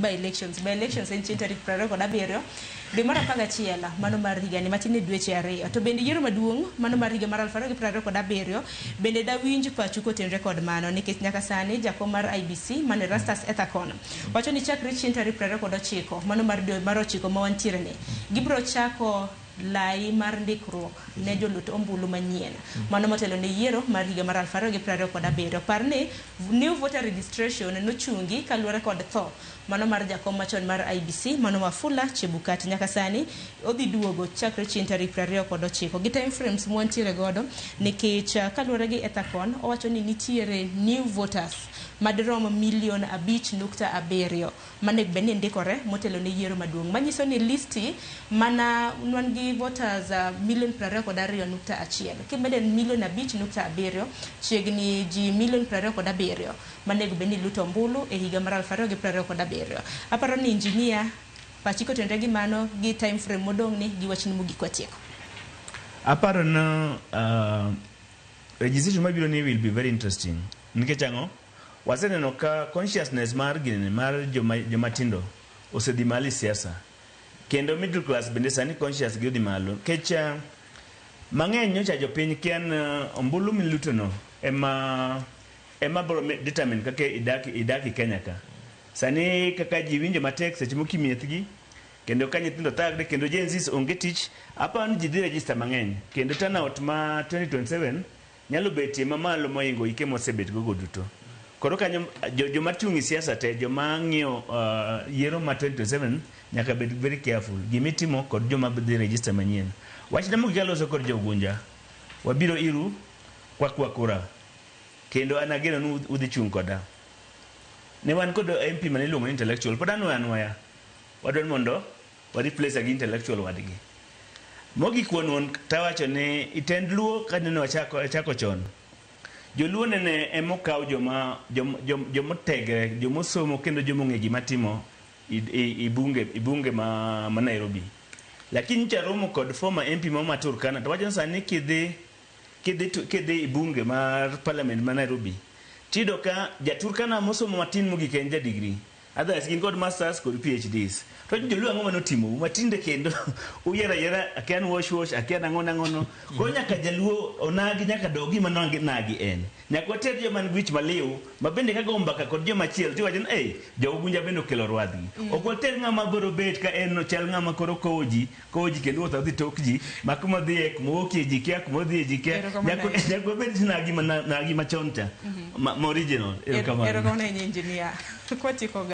By elections. By elections en chieng' tarik 27 dwe mar 11 mano mar higani matin ne dweche ariyo. To bende yiero maduong' mano mar higa mar 2027 bende dawinj pachu kotenre kod mano nikech nyaka sani jakom mar IEBC mano Erastus Ethakon wacho ni chakre chieng' tarik 29 mano mar dwe mar ochiko ma wantiere ni gibiro chako lai mar ndikruok ne jolut ombulu manyien mano motelo ne yiero mar higa mar 2027. Par ni new voter registration nochungi kaluwore kod tho mano mar jakom machon mar IEBC mano Wafula Chebukati. Nyaka sani odhi duogo chakre chieng' tarik 29 gi time frames mwantiere godo nikech kaluwore gi Ethakon owacho ni nitiere new voters madirom milion 5.7 manego bed ni ndikore motelo ne yiero maduong' manyiso ni listi mana wan gi voters milion 22.1 kimede milion 5.7 chiegni ji milion 27 manego bed ni luto ombulu e higa mar 2027. Aparo ni engineer pachi kotenre gi mano gi time frame modong' ni gi wachni mogik watieko. Aparo ni registration mabiro ni will be very interesting. Nikech ang'o? Waseneno ka consciousness mar ginene mar joma tindo osedhi malo e siasa. Kendo middle class bende sani conscious gi odhi malo. Nikech mang'eny nyocha jopiny kia ni ombulu miluto no ema biro determine kaka idak e Kenya ka. Sani kaka ji winjo matek seche moko imiethgi kendo ka nyithindo thagre kendo Gen Zs onge tich, aparo ni ji dhi register mang'eny. Kendo turnout ma 2027 nyalo betie mamalo mohingo ike mosebet go go duto. Koro kanyo joma chung' e siasa te, joma ng'iyo yiero ma 2027 nyaka bed very careful gimitimo kod joma dhi register manyien. Wachna mogik aloso kod jo Ugunja, wabiro iru kwakwa kura kendo an ageno ni udhi chung' koda. Ne wan kod MP mane iluongo ni intellectual, pod anuoyo anuoya. Wadwaro ni mondo wa replace gi intellectual wadgi. Mogik wuon tawacho ni itend Luo kanene wachako chon. Joluo nene emokaw joma jomotegre, jomosomo kendo jomong'e gima timo i bunge ma Nairobi. Lakini nyocha aromo kod former MP moro ma Turkana to wacho ni sani kidhi i bunge mar parliament ma Nairobi tiyudo ka ja Turkana mosomo matin mogik en ja degree. Others gin kod masters kod PhDs. To joluo ang'o mane otimou matinde kendo uyiero ayiera akia ni wash wash akia nang'o nang'o no. Koro nyaka jaluo onagi nyaka dog gima nagi en. Nyaka water joma nigi wich maliw ma bende ka go mbaka kod joma chielo tiwacho ni ei jo Ugunja bende okelo rwadhgi. Ok water ng'ama biro bet ka en ochal ng'ama koro kowo ji kowo ji kendo wuotho dhi tok ji ma kuma odhiye kuma owuokie ji kia kuma odhiye ji kia. Nyaka wabed nagi machon cha ma original. Erokamano. Erokamano ahinya engineer. Kwatieko